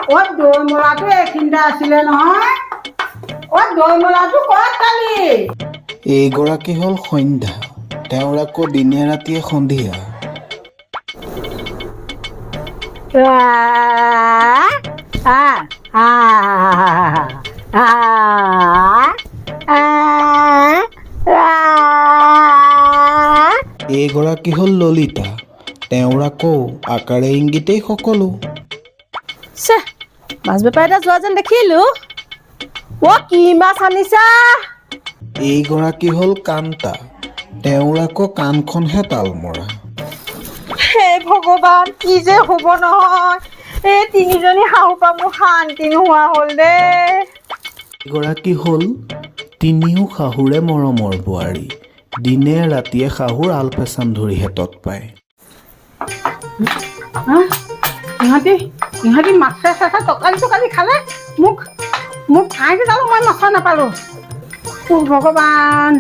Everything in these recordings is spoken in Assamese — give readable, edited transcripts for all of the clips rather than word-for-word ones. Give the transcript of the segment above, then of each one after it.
অ, দৈমৰাটো এইখিনিতে আছিলে নহয়। অ, দৈমৰাটো ক'ত পালি? এইগৰাকী হ'ল সন্ধ্যা। তেওঁৰ আকৌ দিনে ৰাতিয়ে সন্ধিয়া। আ আ আ আ আ। এইগৰাকী হ'ল ললিতা। তেওঁৰ আকৌ আকাৰে ইংগিতেই সকলো। চেহ, মাছ বেপাৰী এটা যোৱা যেন দেখিলো। অ, কি মাছ আনিছা? এইগৰাকী হ'ল কান্তা। তেওঁৰ আকৌ কাণখনহে তালমৰা। হে ভগৱান, কি যে হ'ব নহয়! এই তিনিজনী শাহুৰ পৰা মোৰ শান্তি নোহোৱা হ'ল দেই। এইগৰাকী হ'ল তিনিও শাহুৰে মৰমৰ বোৱাৰী। দিনে ৰাতিয়ে শাহুৰ আলপেচান ধৰিহে তত পায়। হা? ইহঁতি মাছে চাছে তৰকাৰী চকাৰী খালে। মোক মোক কাঁইট এডালো মই মাছৰ নাপালোঁ। অ' ভগৱান,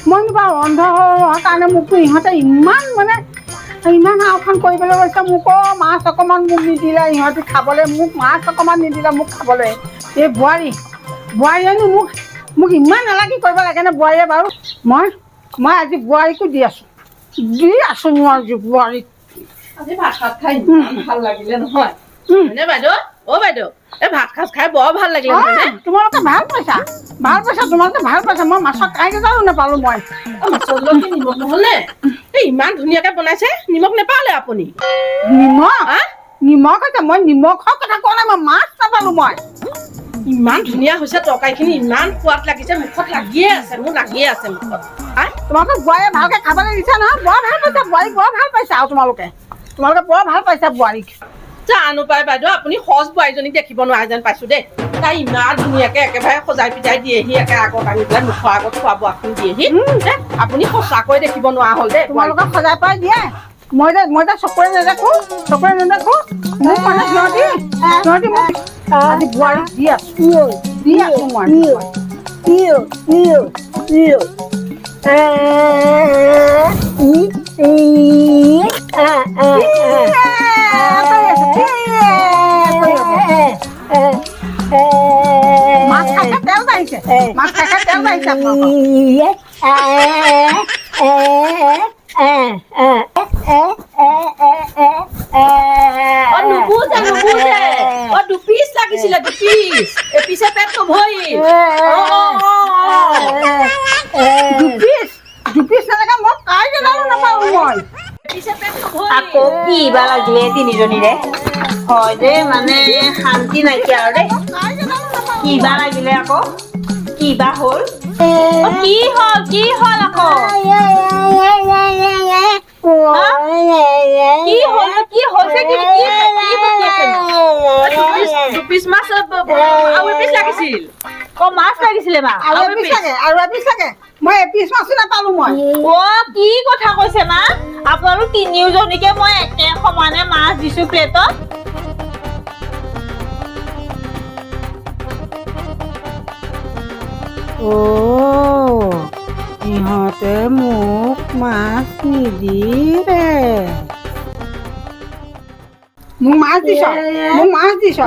মইনো বাৰু অন্ধ হোৱাৰ কাৰণে মোকতো ইহঁতে ইমান মানে ইমান আওকাণ কৰিবলৈ লৈছে মোক। অ' মাছ অকণমান মোক নিদিলে ইহঁতি খাবলৈ। মোক মাছ অকণমান নিদিলে মোক খাবলৈ। এই বোৱাৰীয়েনো মোক মোক ইমান নালাগি কৰিব লাগেনে বোৱাৰীয়ে বাৰু? মই মই আজি বোৱাৰীকো দি আছোঁ, দি আছোঁ মই আজি বোৱাৰীক। আজি ভাত সাজ খাই ইমান ভাল লাগিলে নহয়, হয়নে বাইদেউ? অ বাইদেউ, এই ভাত সাজ খাই বৰ ভাল লাগিলে নহয়নে? তোমালোকে ভাল পাইছা, ভাল পাইছা, তোমালোকে ভাল পাইছা। মই মাছৰ কাঁইট এডালো নাপালোঁ মই। অ, মাছৰ লগত কি নিমখ নহ'লনে? এই ইমান ধুনীয়াকে বনাইছে, নিমখ নেপালে আপুনি? নিমখ হা? নিমখ হৈছে, মই নিমখৰ কথা কোৱা নাই, মই মাছ নাপালোঁ মই। ইমান ধুনীয়া হৈছে তৰকাৰীখিনি, ইমান সোৱাদ লাগিছে, মুখত লাগিয়ে আছে, মোৰ লাগিয়ে আছে মুখত। হা? তোমালোকে বোৱাৰীয়ে ভালকে খাবলৈ দিছা নহয়, বৰ ভাল পাইছা বোৱাৰীক, বৰ ভাল পাইছা। আৰু তোমালোকে তোমালোকে বৰ ভাল পাইছা বোৱাৰীক। জানো পাই বাইদেউ, আপুনি সজ বোৱাৰীজনীক দেখিব নোৱাৰে যেন পাইছো দেই। তাই ইমান ধুনীয়াকে একেবাৰে সজাই পিজাই দিয়েহি, একে আগত আনি পেলাই মুখৰ আগত খোৱা বোৱাখিনি দিয়েহি। হে, আপুনি সঁচাকৈ দেখিব নোৱাৰা হ'ল দেই। তোমালোকক সজাই পৰাই দিয়ে, মই যে চকুৰে নেদেখো, চকুৰে নেদেখো। মোক মানে সিহঁতি সিহঁতি মোক আজি বোৱাৰীক দি আছো, দি আছো মই। মাছ খাই খাই তেল বাঢ়িছে, মাছ খাই খাই তেল বাঢ়িছে আপোনালোকৰ। অ, নুবুজে নুবুজে। অ, দুপিচ লাগিছিলে, দুপিচ, এপিচে পেট নভৰিল। অ, অ, অ, অ। দুপিচ দুপিচ নালাগে, মই কাঁইট এডালো নাপাওঁ মই। এপিচে পেট নভৰিল। আকৌ কি বা লাগিলে তিনিজনীৰে হয় দেই, মানে শান্তি নাইকিয়া আৰু দেই। কিবা লাগিলে আকৌ, কিবা হ'ল? অ, কি হ'ল, কি হ'ল আকৌ? হা? কি হ'ল, কি হৈছে, কি কি কি বকি আছে? দুপিচ দুপিচ মাছ আৰু এপিচ লাগিছিল। অ, মাছ লাগিছিলে মা? আৰু এপিচ লাগে, আৰু এপিচ লাগে, মই এপিচ মাছো নাপালো মই। অ, কি কথা কৈছে মা? আপোনালোক তিনিওজনীকে মই একে সমানে মাছ দিছো প্লেটত। অ, ইহঁতে মোক মাছ নিদিলে। মোক মাছ দিছ, মোক মাছ দিছ?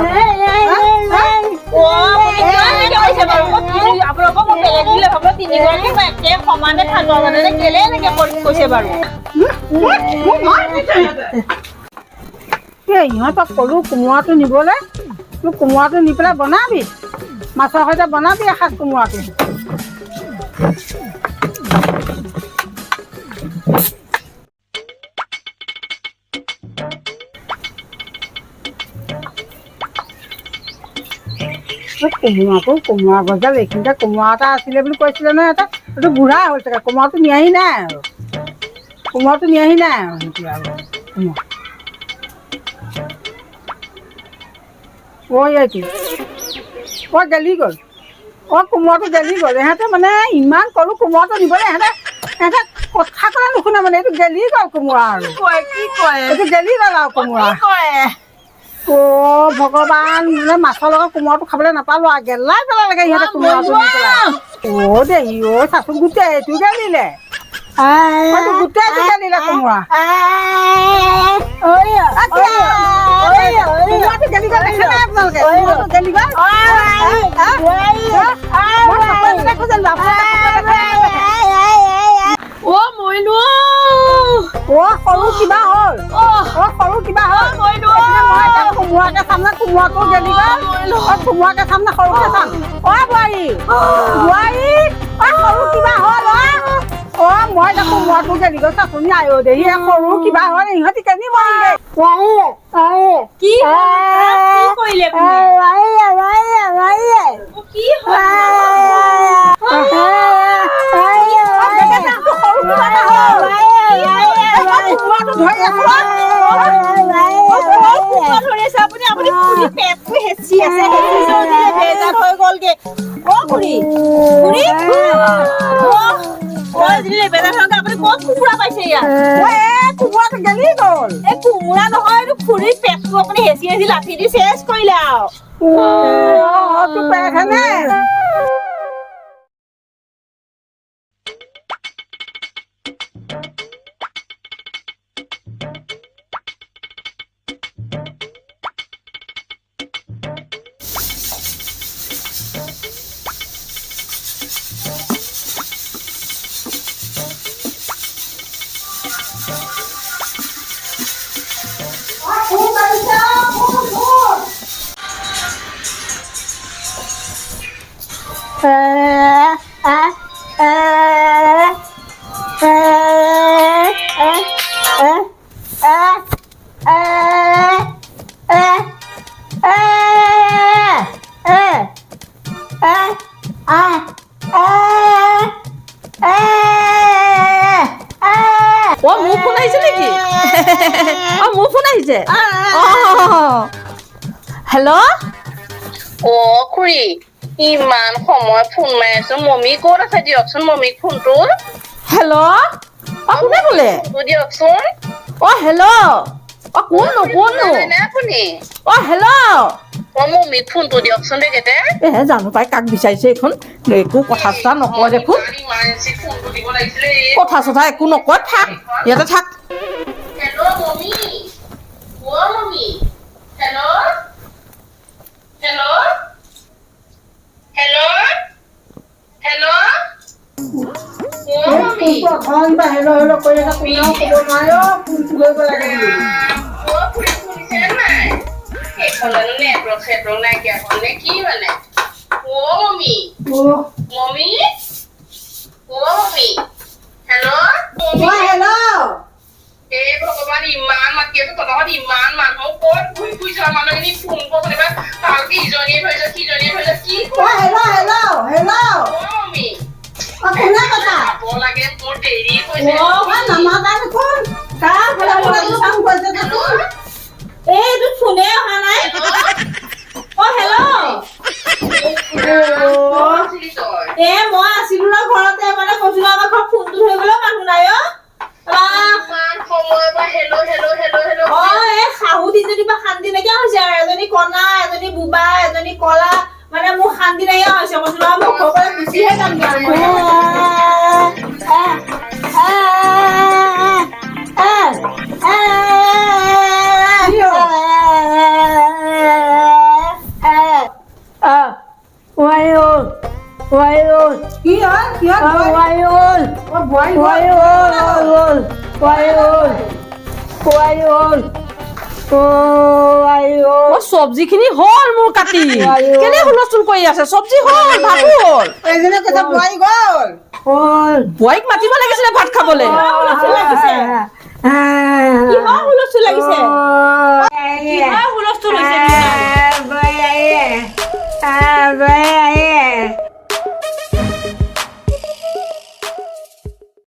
অ, আপুনি কিয় এনেকে কৈছে বাৰু? মই আপোনালোকক মই বেলেগ বুলি ভাবো, তিনিগৰাকী মই একে সমানে থাকো জানেনে? কেলে এনেকে কৈছে বাৰু? মোক মাছ দিছ ইহঁতে? এই ইহঁতক ক'লো কোমোৰাটো নিবলৈ, তোৰ কোমোৰাটো নি পেলাই বনাবি, মাছৰ সৈতে বনাবি এসাঁজ কোমোৰাটো। এই কোমোৰাটো, কোমোৰা গছডাল এইখিনিতে কোমোৰা এটা আছিলে বুলি কৈছিলে নহয় এটা, এইটো বুঢ়া হ'ল চাগে, কোমোৰাটো নিয়াহি নাই আৰু, কোমোৰাটো নিয়াহি নাই আৰু সেইটো আৰু কোমোৰা। অ, এইটো অ গেলি গ'ল, অ কোমোৰাটো গেলি গ'ল। ইহঁতে মানে ইমান ক'লো কোমোৰাটো নিবলৈ, ইহঁতে ইহঁতে কথা ক'লে নুশুনে, মানে এইটো গেলি গ'ল কোমোৰা আৰু। কয় কি কয়? এইটো গেলি গ'ল আৰু কোমোৰা। কয়? অ ভগৱান, মানে মাছৰ লগত কোমোৰাটো খাবলৈ নাপালো আৰু, গেলাই পেলালেগে ইহঁতে কোমোৰাটো নি পেলাই। অ দেহি, অ চাচোন, গোটেই এইটো গেলিলে, এইটো গোটেইটো গেলিলে কোমোৰা। কোমোৰাটো গেলি গ'ল, দেখা নাই? আপোনালোকে? কোমোৰাটো গেলি গ'ল। মই চকুৰে নেদেখো যেনিবা, আপোনালোকে চকুৰে দেখে। অ মইনো। অ সৰু কিবা হ'ল। অ। অ সৰু কিবা হ'ল। মইনো। এইপিনে মই এতিয়া কোমোৰাকে চাম নে কোমোৰাটো গেলি গ'ল? অ কোমোৰাকে চাম নে সৰুকে চাম? অ বোৱাৰী, বোৱাৰী, অ সৰু কিবা হ'ল। অ অ মই এতিয়া কোমোৰাটো গেলি গ'ল, চাচোন। আই অ দেহি, এই সৰু কিবা হ'ল, ইহঁতি কেনি মৰিলে? কি হ'ল? কি কৰিলে আপুনি? অ, কি হ'ল? অ, বেগেনাটো সৰু কিবা এটা হ'ল। এই, মই কোমোৰাটো ধৰি আছো। অ। কোমোৰা ধৰি আছে আপুনি? আপুনি খুৰী পেটটো হেঁচি আছে, হেঁচি যোৱাতে বেজাৰ হৈ গ'লগে। অ খুৰী, খুৰী, অ অ এজনী বেজাৰ হৈ গ'ল। আপুনি ক'ত কোমোৰা পাইছে ইয়াত? অ, এই কোমোৰাটো গেলি গ'ল। এই কোমোৰা নহয়, এইটো খুৰীৰ পেটটো আপুনি হেঁচি হেঁচি লাঠি দি চেচ কৰিলে আৰু। অ, তোৰ পেটহেনে? অ মোৰ ফোন আহিছে নেকি? অ মোৰ ফোন আহিছে। অ হেল্ল'। অ খুৰী, ইমান সময় ফোন মাৰি আছো, মমী ক'ত আছে? দিয়কচোন মমীক ফোনটো। হেল্ল', অ কোনে ক'লে? ফোনটো দিয়কচোন। অ হেল্ল', অ কোননো কোননো? নে আপুনি? অ হেল্ল'। অ মমীক ফোনটো দিয়কচোন বেগেতে। এ জানো পাই কাক বিচাৰিছে এইখন, একো কথা চথা নকয় দেখোন। ইমাৰ্জেঞ্চি ফোনটো দিব লাগিছিলে। কথা চথা একো নকয়, থাক ইয়াতে থাক। হেল্ল' মমী, অ mummy, hello hello hello hello, অ মমী। ফোনটো অথনিৰ পৰা হেল্ল' হেল্ল' কৰি আছে, কোনেও ক'ব নোৱাৰে। অ ফোনটো ধৰিব লাগে বুলি। অ খুৰী, শুনিছে নাই? সেইখন জানো নেটৱৰ্ক চেটৱৰ্ক নাইকিয়া হ'ল নে কি মানে? অ মমী। অ। মমী, অ মমী, হেল্ল' অ মমী। হেল্ল'। হে ভগৱান, ইমান মাতি আছো, তহঁতৰ ইমান মানুহ, ক'ত ঘূৰি ফুৰিছ? মানুহখিনি ফোন কৰিব ভালকে, ইজনীয়ে ধৰিছ সিজনীয়ে ধৰিছ, কি? অ হেল্ল' হেল্ল' হেল্ল'। অ মমী। অ কোনে কথা? যাব লাগে, মোৰ দেৰি হৈছে। অ নামাতা দেখোন, কাৰ হেল্ল' হেল্ল' চাম কৈছে দেখোন। এই এইটোত ফোনে অহা নাই। অ হেল্ল'। আছিলি তই? এ মই আছিলো ন ঘৰতে, মানে কৈছো ন, আমাৰ ঘৰত ফোনটো ধৰিবলৈ মানুহ নাই। অ ইমান সময়ৰ পৰা হেল্ল' হেল্ল' হেল্ল' হেল্ল'। অ এই শাহু তিনিজনীৰ পৰা শান্তি নাইকিয়া হৈছে আৰু, এজনী কণা, এজনী বোবা, এজনী কলা, মানে মোৰ শান্তি নাইকিয়া হৈছে। কৈছো নহয়, মই ঘৰৰ পৰা গুচিহে যামগে আৰু মই। কি হ'ল? কি হ'ল? কি হ'ল? অ বোৱাৰী গ'ল। অ চব্জিখিনি হ'ল মোৰ কাটি, কেলে হুলস্থুল কৰি আছে? চব্জি হ'ল, ভাতো হ'ল। এজনে কৈছে বোৱাৰী গ'ল। বোৱাৰীক মাতিব লাগিছিলে ভাত খাবলৈ। হুলস্থুল লাগিছে? কিহৰ হুলস্থুল লাগিছে? কিহৰ হুলস্থুল হৈছে?